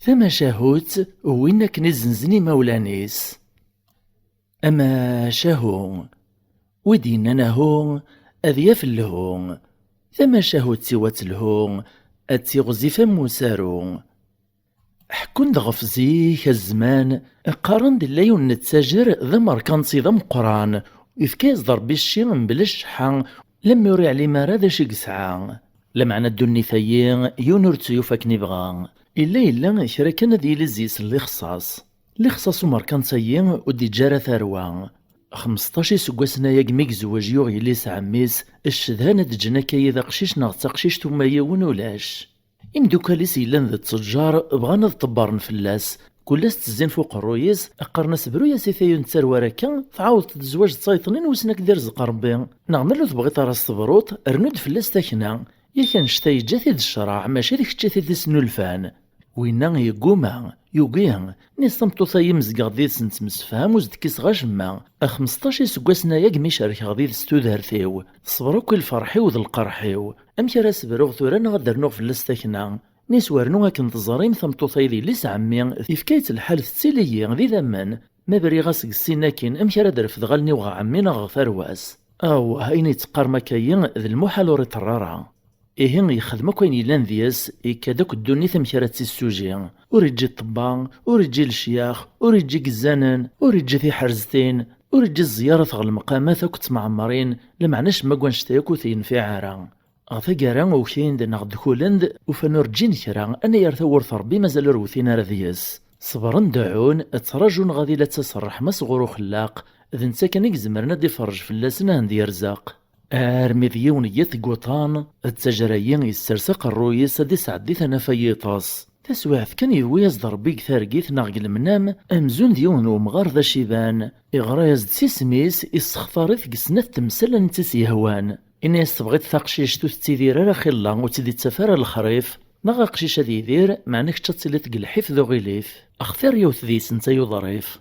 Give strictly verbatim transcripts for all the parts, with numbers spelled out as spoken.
Tamacahut n win akken i zzenzen imawlan-is. Amacahu, wi d-yennan ahu, ad yaf lhu. Tamacahut-iw ad telhu, ad tiɣzif am usaru. Ḥekkun-d ɣef zik, a zzman, qqaren-d illa yiwen n ttajer d amerkanti d ameqqran, yefka-yas-d Ṛebbi cci mebla cceḥḥa, lemmer ur iɛlim ara d acu i yesɛa. Lameɛna ddunit-ayi, yiwen ur tt-yufa akken ibɣa. Illa illa kra kan ad yili zzis n lixṣaṣ. Lixṣaṣ umerkanti-ayi ur d-iǧǧa ara tarwa. Xmesṭac iseggasen-aya mi yezweǧ yuɣ yelli-s ɛemmi-s, ccedhan ad d-ǧǧen akka-yi d aqcic neɣ d taqcict uma yiwen ulac. Imdukal-is yellan d ttejjar bɣan ad ṭebbren fell-as. Kul ass ttezzin f uqerruy-is, qqaren-as: "Bru-yas i tayunt tarwa ara akka, tɛawdeḍ-d zzwaǧ d tayeḍnin, wissen ad k-d-irzeq Ṛebbi. Neɣ ma ur tebɣiḍ ara s tebruḍt, rnu-d fell-as takna. Yak annect-a yeǧǧa-t-id ccreɛ, mačči d kečč i t-id-isnulfan." Winna yegguma, yugi. Nni-as: "Tameṭṭut-ayi mezgeɣ-d yid-s nettemsefham, ur s-d-kkiseɣ acemma. Xmesṭac iseggasen-aya mi cerkeɣ did-s tudert-iw. Teṣber akk i lferḥ-iw d lqerḥ-iw. Amek ara s-bruɣ tura neɣ ad d-rnuɣ fell-as takna?" Nni-as: "Wernu akken teẓrim, tameṭṭut-ayi d yelli-s ɛemmi, yefka-tt lḥal tettili-yi d idammen. Ma briɣ-as deg sin akin, amek ara d-refdeɣ allen-iw ɣer ɛemmi neɣ ɣer tarwa-s? Awah, ayen i teqqarem akka-yi d lmuḥal ur iṭerr ara." Ihi yexdem akk ayen yellan deg-s, yekka-d akk ddunit amek ara tt-issuji. Ur iǧǧi ṭṭebba, ur iǧǧi lecyax, ur iǧǧi igezzanen, ur iǧǧi tiḥerzetin, ur iǧǧi zzyarat ɣer lemqamat akk ttmeɛmrin, lameɛna acemma n wannect-a akk ur t-yenfiɛ ara. Ɣer taggara ukin-d neɣ dkulen-d, ufan ur ǧǧin kra, anayer tawwurt n Ṛebbi mazal ur wtin ara deg-s. Ṣebren, deɛɛun, ttraǧun ɣad ila d-tas ṛṛeḥma sɣur uxellaq, d netta kan i izemren ad d-iferrej fell-asen, ad hen-d-yerzaq. Armi d yiwen n yiṭ n wuṭan, ttajer-ayi yessers aqerruy-is ad d-isɛeddi tanafa n yiṭes. Taswiɛt kan, yewwi-yas-d Ṛebbi deg targit neɣ deg lemnam amzun d yiwen n umɣar d aciban. Iɣra-yas-d s isem-is, issextar-it deg snat temsal ansi i s-yehwan. Ini-as: "Tebɣiḍ taqcict ur tettidir ara xilla, ur tt-id-ittaf ara lexrif, neɣ aqcic ad yidir, meɛna kečč ad tiliḍ deg lḥif d uɣilif. Xtir yiwet deg-sent ay uḍrif."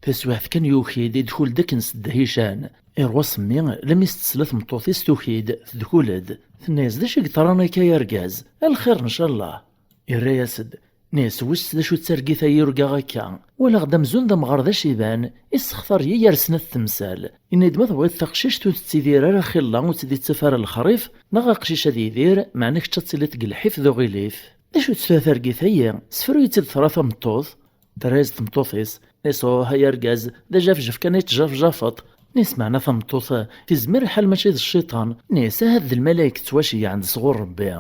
Taswiɛt kan yuki-d, idkul-d akken s ddehican. Irwa s mmi, lammi s-tesla tmeṭṭut-is tuki-d, tedkul-d. Tenna-yas: "D acu i yeḍran akka, ay argaz? A lxir, ncallah." Irra-yas-d, nni-as: "Wiss d acu d targit-a i urgaɣ akka? Walaɣ-d amzun d amɣar d aciban, issextar-iyi gar snat temsal. Ini-d ma tebɣiḍ taqcict ur tettidir ara xilla, ur tt-id-ittaf ara lexrif, neɣ aqcic ad yidir, meɛna kečč ad tiliḍ deg lḥif d uɣilif. D acu-tt tura targit-ayi? Sefru-yi-tt-id tura tameṭṭut." Terra-yas-d tmeṭṭut-is, nni-as: "Uh, ay argaz, d ajafjef kan i tjafjafeḍ." Nni-as: "Meɛna tameṭṭut, tizmir lḥal mačči d cciṭan." Nni-as: "Ahat d lmalayek ttwaceyyɛen-d sɣur Ṛebbi."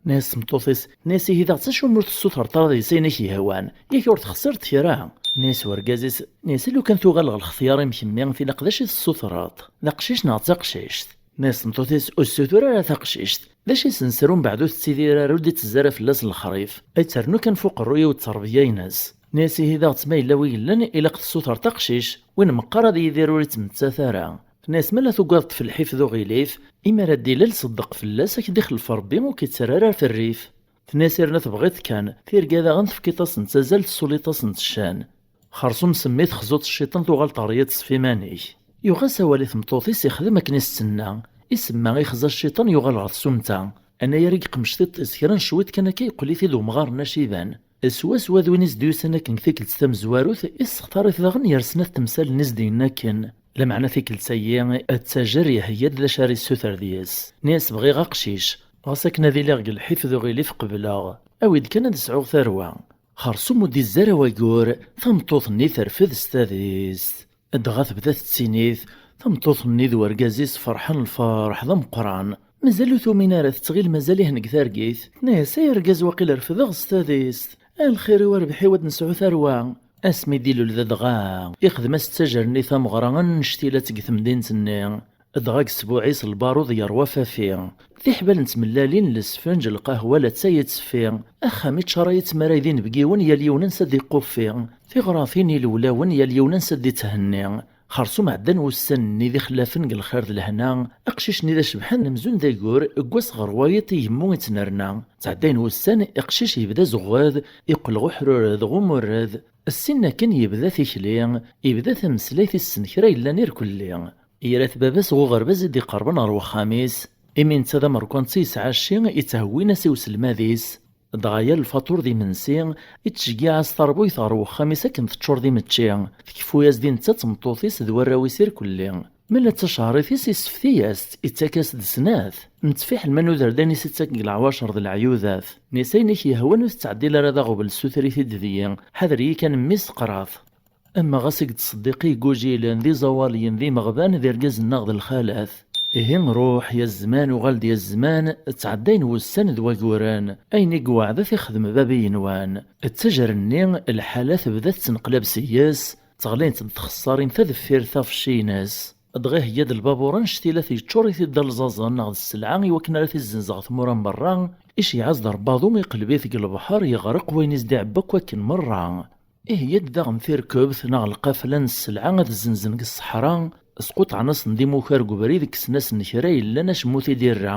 Nni-as tmeṭṭut-is, nni-as: "Ihi daɣ d acu umi ur tessutreḍ ara deg-s ayen i k-yehwan? Yak ur texsireḍ kra?" Nni-as urgaz-is, nni-as: "I lukan tuɣal ɣer lextyar-im kemmi, tilaq d acu i tessutreḍ? D aqcic neɣ d taqcict?" Nni-as tmeṭṭut-is: "Ur ssutur ara taqcict. D acu i s-nesru mbeɛd ur tettidir ara, ur d-ittezzi ara fell-as lexrif? Ad ternu kan f uqerruy-iw d ttṛebga-ines." Nni-as: "Ihi daɣ d ma yella wi yellan, ilaq tessutreḍ aqcic, win meqqar ad yidir ur ittmettat ara." Tenna-yas: "Ma la tugadeḍ f lḥif d uɣilif, imi ara d-ilal ṣeddeq fell-as, ad k-d-ixlef Ṛebbi, ur k-ittarra ara f rrif." Tenna-yas: "Yerna tebɣiḍ kan, tirga daɣen tefkiḍ-asent azal, tessuliḍ-asent ccan. Xersum semmi texzuḍ cciṭan, tuɣaleḍ ɣer yiḍes f iman-ik." Yuɣ-as awal i tmeṭṭut-is, ixdem akken i s-tenna. Isemma ixza cciṭan, yuɣal ɣer tsumta. Anayer i yeqmec tiṭ-is kra n cwiṭ kan akka, yeqqel-it-id umɣar n aciban. Swaswa d win i s-d-yusan akken deg tikkelt tamezwarut, issextar-it daɣen gar snat temsal-nni i s-d-yenna akken. Lameɛna tikkelt-ayi, ttajer iheyya-d d acu ara yessuter deg-s. Nni-as: "Bɣiɣ aqcic. Ɣas akken ad iliɣ deg lḥif d uɣilif qebleɣ. Awi-d kan ad sɛuɣ tarwa." Xersum ur d-izzi ara wayyur, tameṭṭut-nni terfed s tadist. Dɣa tebda tettinit, tameṭṭut-nni d urgaz-is ferḥen lferḥ d ameqqran. Mazal ur tumin ara, tettɣil mazal-ihen deg targit. Tenna-yas: "Ay argaz, waqil refdeɣ s tadist. A lxir-iw, a rrbeḥ-iw, ad nesɛu tarwa." Asmi d-ilul d dɣa, ixdem-as ttajer-nni tameɣra annect-ilat deg temdint-nni. Dɣa deg sbuɛ-is lbarud yerwa fafi. Tiḥbal n tmellalin, lesfenǧ, lqahwa, latay itteffi. Axxam iččaray ittmaray d inebgiwen, yal yiwen ansa d-iquffi. Tiɣratin, ilewlawen, yal yiwen ansa d-itthenni. Xersum ɛeddan wussan-nni d ixlafen deg lxir d lehna, aqcic-nni d acebḥan amzun d aggur, deg wass ɣer wayeḍ igemmu ittnerna. Ttɛeddayen wussan, iqcic yebda azeɣɣed, iqqel ɣ uḥrured ɣ umurred. Ssin akken yebda tikli, yebda tameslayt, issen kra yellan irkelli. Ira-t baba-s ɣ uɣerbaz i d-iqerben ɣer wexxam-is, imi netta d amerkanti yesɛa cci, itthewwin-as i uselmad-is. Dɣa yal lfaṭur d imensi, ittceggiɛ-as tarbuyt ɣer wexxam-is akken teččur d imečči. Tkeffu-yas-d i netta d tmeṭṭut-is d warraw-is irkelli. Ma la d tacehṛit-is, issefti-yas-tt, ittak-as-d snat. Nettfiḥel ma nuder-d ayen i s-ittak deg leɛwacer d leɛyudat. Nni-as ayen i k-yehwan ur tettɛeddil ara d aɣbel, ssuter-it-id deg-i. Ḥader-iyi kan mmi-s, qrat. Ama ɣas i yettṣeddiq igujilen d iẓawaliyen d imeɣban d irgazen-nneɣ d lxalat. Ihi ruḥ ya zzman, uɣal-d ya zzman, ttɛeddayen wussan d waguren. Ayen i yewɛed ad t-ixdem bab igenwan. Ttajer-nni, lḥala tebda tettenqlab seg-s, ttɣlayent-d txessarin ta deffir ta ɣef cci-ines. Dɣa iheyya-d lbabur annect-ila t-yeččur-it-id d alzazen neɣ d sselɛa i wakken ara t-izzenz ɣer tmura n berra, iceyyeɛ-as-d rebbaḍu, iqleb-it deg lebḥer, yeɣreq wayen i s-d-iɛebba akk akken merra. Iheyya-d daɣen tirkebt neɣ lqafla n sselɛa ad zzenzen deg ṣṣeḥra, squṭɛen-asen-d imukar deg ubrid, kksen-asen kra yellan acemma ur t-id-irra.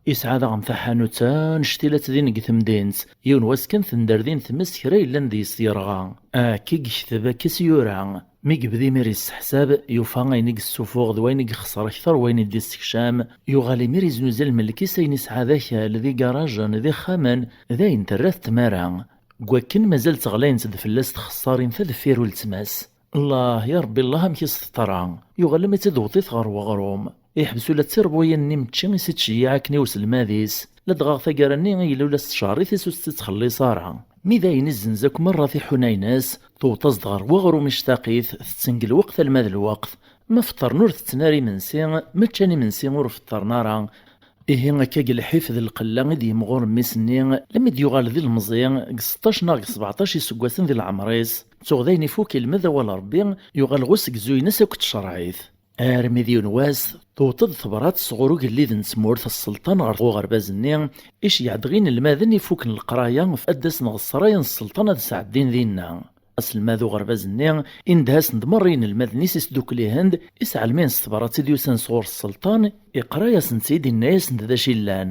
Isɛa daɣen taḥanut annect-ila-tt din deg temdint, yiwen wass kan tender din tmes kra yellan deg-s yerɣa. Akka i yekteb, akka i s-yura. Mi yebda imir yesseḥsab, yufa ayen i yessufuɣ d wayen i yexṣer akter wayen i d-issekcam, yuɣal imir iznuza lmelk-is, ayen isɛa d akal, d igarajen, d ixxamen, d ayen terra-t tmara. Deg wakken mazal ttɣlayent-d fell-as txessarin ta deffir uletma-s. Allah, ya Rebbi, Allah, amek i s-teḍra! Yuɣal almi d tidewṭit ɣer weɣrum. Iḥbes ula d tiṛbuyin-nni mečči i s-ittceyyiɛ akken i uselmad-is, ladɣa taggara-nni i yella ula s tcehṛit-is ur s-tt-ittxelliṣ ara. Mi d ayen izzenz akk merra tiḥuna-ines, tewweḍ-as-d ɣer weɣrum ictaq-it, tetten deg lweqt alma d lweqt. Ma feṭṭren ur tetten ara imensi, ma ččan imensi ur feṭṭren ara. Ihi akka deg lḥif d lqella i d-yimɣur mmi-s-nni, lammi d-yuɣal d ilemẓi, deg seṭṭac neɣ deg sbeɛṭac iseggasen di leɛmer-is, tuɣ dayen ifuk ilmed awal Ṛebbi, yuɣal ɣus deg zzu-ines akked tcerɛit. Armi d yiwen wass, tewweḍ-d tebrat sɣur ugellid n tmurt, sselṭan, ɣer uɣerbaz-nni, iceyyeɛ-d dɣi inelmaden ifuken leqraya, f-, ad d-asen ɣer ṣṣraya n sselṭan ad sɛeddin dinna. Aselmad uɣerbaz-nni indeh-asen-d merra inelmaden-is isdukkel-ihen-d, isɛelmen s tebrat i d-yusan sɣur sselṭan, iqra-yasen-tt-id, inna-yasen-d d acu illan.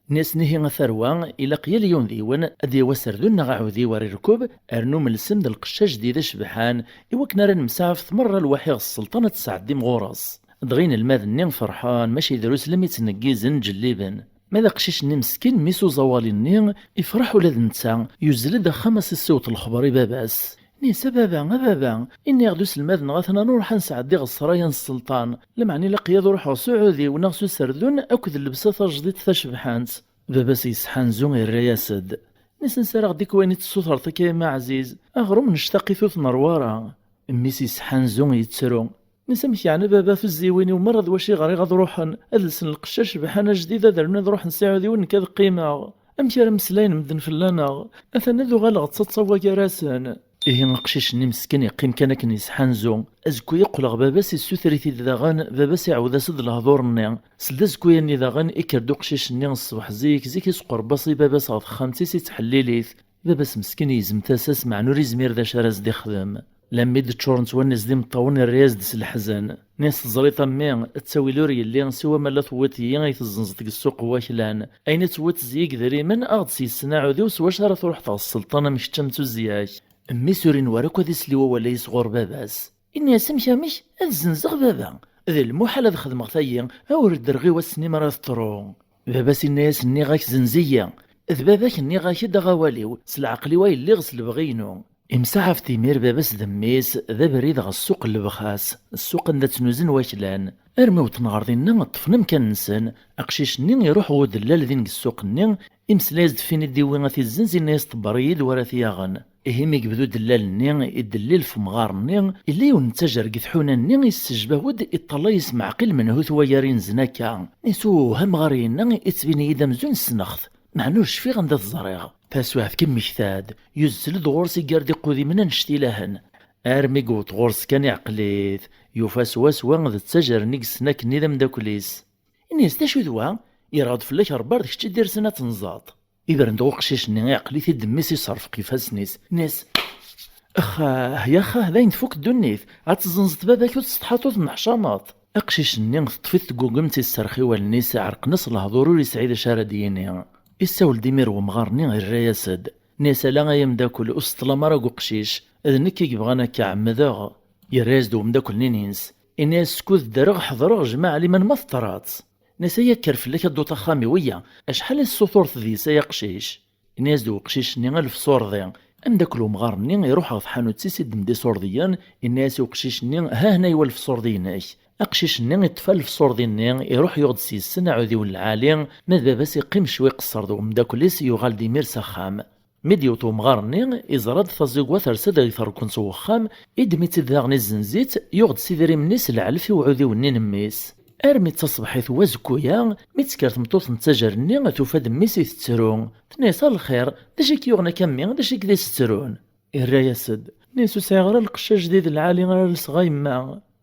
Nni-asen ihi a tarwa, ilaq yal yiwen d yiwen ad yawi aserdun neɣ aɛudiw ara irkeb, rnu melsem-d lqecc ajdid acebḥan, iwakken ara nemsaɛafet merra lwaḥi ɣer sselṭan ad tesɛeddim ɣur-s. Dɣa inelmaden-nni ferḥen, mačči drus lammi ttneggizen, ǧelliben. Ma d aqcic-nni meskin, mmi-s uẓawali-nni, ifreḥ ula d netta, yuzzel-d axxam ad s-issiweḍ lexber i baba-s. Nni-as: "A baba, a baba, inniɣ-d uselmad-nneɣ atan ad nruḥ ad nesɛeddi ɣer ṣṣraya n sselṭan, lameɛna ilaq-iyi ad ruḥeɣ s uɛudiw neɣ s userdun akked llebsa tajdiṭ tacebḥant." Baba-s yesḥanzu, irra-yas-d: "Nni-as ansi ara ɣ-d-ikk wayen i tessutreḍ akka, a yemma ɛziz? Aɣrum nectaq-it ur t-nerwa ara." Mmi-s yesḥanzu, yettru. Nni-as: "Amek yeɛni a baba, tuzziwin-iw merra d wacu i ɣriɣ ad ruḥen, ad lsen lqecc acebḥan ajdid, ad rnun ad ruḥen s iɛudiwen, nekk ad qqimeɣ? Amek ara mmeslayen medden fell-aneɣ? Atan ad uɣaleɣ d taḍsa n wagar-asen." Ihi aqcic-nni meskin yeqqim kan akken yesḥanzu. Azekka yeqqel ɣer baba-s, issuter-it-id daɣen, baba-s iɛawed-as-d lehdur-nni. Seld azekka-nni daɣen, ikker-d uqcic-nni ṣṣbeḥ zik, zik isqerreb-as i baba-s ɣer texxamt-is, ittḥellil-it. Baba-s meskin yegzem tasa-s, meɛna ur izmir d acu ara s-d-ixdem. Lammi d-ččurent wallen-is d imeṭṭawen, irra-yas-d s leḥzen. Nni-as: "Teẓriḍ a mmi, ttawil ur yelli, siwa ma la tewwiḍ-iyi ay tezzenzeḍ deg ssuq n waklan. Ayen i tewwiḍ zik d idrimen, aɣ-d seg-sen aɛudiw s wacu ara truḥeḍ ɣer sselṭan am kečč am tuzzya-k." Mmi-s ur inwa ara akk ad isel i wawal-agi sɣur baba-s. Ini-as: "Amek, amek? Ad zzenzeɣ baba? D lmuḥal ad xedmeɣ tayi, awer ddreɣ i wass-nni mi ara teḍru." Baba-s inna-yas: "Nniɣ-ak zenz-iyi. D baba-k, nniɣ-ak-d aɣ awal-iw, s leɛqel-iw ay lliɣ, s lebɣi-inu." Imsaɛaf-d imir baba-s d mmi-s, d abrid ɣer ssuq n lebxas, ssuq anda ttnuzen waklan. Armi wwḍen ɣer dinna, ṭṭfen amkan-nsen, aqcic-nni iruḥ ɣer udellal din deg ssuq-nni, imeslay-as-d f win i d-iwwi ad t-izzenz, inna-yas: "Ḍebber-iyi-d wara t-yaɣen." Ihi mi yebda udellal-nni idellil f umɣar-nni, yella yiwen n ttajer deg tḥuna-nni, yessejbaw-d, iṭṭalay s meɛqil menhu-t wagar inzen akka. Nni-as: "Uh, amɣar-inna ittbin-iyi-d amzun ssneɣ-t, meɛna ur cfiɣ anda t-ẓriɣ." Taswiɛt kan mmekta-d, yuzzel-d ɣur-s, iggar-d iqudimen annect ilahen. Armi yewweḍ ɣur-s kan iɛqel-it, yufa swaswa d ttajer-nni i yessen akkenni d ameddakel-is. Ini-as: "D acu d wa? Yerɣa-d fell-ak rebbar, d kečč i d-irsen ad tenẓaḍ." Ibren-d uqcic-nni, iɛqel-it-id mmi-s, iṣerfeq ifassen-is. Ini-as: "Xah, ya xah, dayen tfuk ddunit. Ad tezzenzeḍ baba-k ur tsetḥaḍ ur tenneḥcameḍ." Aqcic-nni teṭṭef-it tgugemt, iserrex i wallen-is, ɛerqen-as lehdur, ur yesɛi d acu ara d-yini. Issawel-d imir wemɣar-nni, irra-yas-d. Nni-as: "Ala ay ameddakel, ur seṭṭlam ara deg uqcic. D nekk i yebɣan akka, ɛemmdeɣ." Yerra-yas-d umeddakel-nni-ines. Ini-as: "Skud ddreɣ, ḥeḍreɣ, jmaɛ liman ma teḍra-tt." Nni-as: "Aya kker fell-ak ad d-tuɣ axxam-iw, iyya, acḥal i tessutureḍ deg-s ay aqcic?" Yenna-yas-d uqcic-nni: "Alef ṣurdi." Ameddakel umɣar-nni iruḥ ɣer tḥanut-is, iddem-d iṣurdiyen, yenna-yas i uqcic-nni: "Ha hna iwa alef ṣurdi-inek." Aqcic-nni iṭṭef alef ṣurdi-nni, iruḥ yuɣ-d s-yessen aɛudiw n lɛali, ma d baba-s iqqim cwi iqeṣṣer d umeddakel-is, yuɣal-d imir s axxam. Mi d-yewweḍ umɣar-nni, iẓra-d taẓigwa tersa-d ɣer terkent n wexxam, iddem-itt-id daɣen izzenz-itt, yuɣ-d s idrimen-is leɛlef i uɛudiw-nni n mmi-s. Armi d taṣebḥit n wazekku-ya, mi d-tekker tmeṭṭut n ttajer-nni, tufa-d mmi-s itettru. Tenna-yas: "A lxir, d acu i k-yuɣen akka a mmi, d acu i k-d-isettrun?" Irra-yas-d, nni-as: "Ur sɛiɣ ara lqecc ajdid lɛali ara lseɣ a yemma."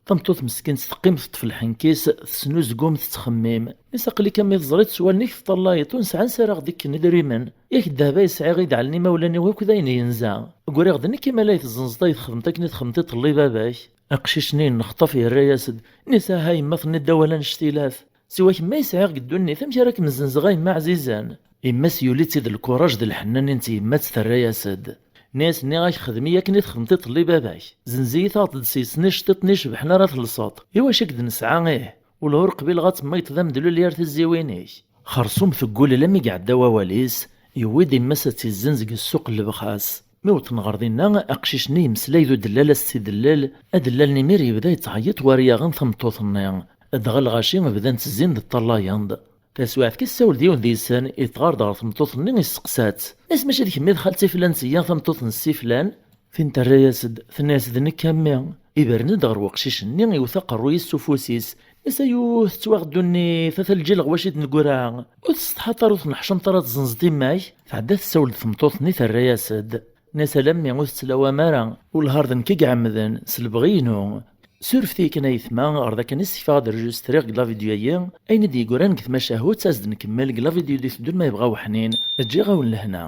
Tameṭṭut meskint teqqim teṭṭef lḥenk-is, tesnuzgum, tettxemmim. Nni-as: "Aql-ik a mmi teẓriḍ s wallen-ik teṭṭallayeḍ, ur nesɛi ansi ara ɣ-d-kken idrimen. Yak ddheb ay sɛiɣ i d-ɛellen imawlan-iw akk d ayen yenza. Ggriɣ-d nekk i ma la txezenzeḍ ay txedmeḍ akken i txemtiṭ ṭelli baba-k." Aqcic-nni yennexṭaf yerra-yas-d, nni-as: "Aha yemma, tenniḍ-d awal annect-ilat. Siwa kemm ay sɛiɣ deg ddunit, amek ara kem-zzenzeɣ a yemma ɛzizen?" Yemma-s yuli-tt-id lkuṛaj d lḥenna-nni n tyemmat, terra-yas-d. Nni-as: "Nniɣ-ak xdem-iyi akken i txedmeḍ iṭelli baba-k. Zzenz-iyi taɣeḍ-d s-yessen iceṭṭiḍen icebḥen ara telseḍ. Iwacu i k-d-nesɛa ih? Ula ur qbileɣ ad temmayeḍ d amedlul yar tizziwin-ik." Xersum teggulel ami iɛedda wawal-is, yewwi-d yemma-s ad tt-izzenz deg ssuq n lebxas. Mi wwḍen ɣer dinna, aqcic-nni yemmeslay d udellal as-tt-idellel, adellal-nni imir yebda yettɛeyyiḍ war yaɣen tameṭṭut-nni. Dɣa lɣaci bdan ttezzin-d ṭṭallayen-d. Taswiɛt kan tessawel-d yiwen deg-sen, iṭɣer-d ɣer tmeṭṭut-nni isteqsa-tt. Nni-as: "Mačči d kemm i d xalti flan-tt-iya tameṭṭut n ssi flan?" Tin terra-yas-d, tenna-yas: "D nekk a mmi." Ibren-d ɣer weqcic-nni, iwet aqerruy-is s ufus-is. Nni-as: "Ayuh, tettwaɣ ddunit, ata lǧil ɣer wacu i d-neggra. Ur tsetḥaḍ ara, ur tneḥcameḍ ara tzenzeḍ imma-k?" Tɛedda tessawel-d tmeṭṭut-nni, terra-yas-d. Nni-as: "Ala a mmi, ur tettlaw amara. Ulhar d nekk i iɛemmden, s lebɣi-inu." Surfet-iyi kan a yetma, ɣer da kan i ssekfeɣ ad rjustriɣ deg la vidéo-agi. Ayen i d-yeggran deg tmacahut, ad s-d-nkemmel deg la vidéo d-iteddun ma yebɣa uḥnin. Ǧǧiɣ-awen lehna.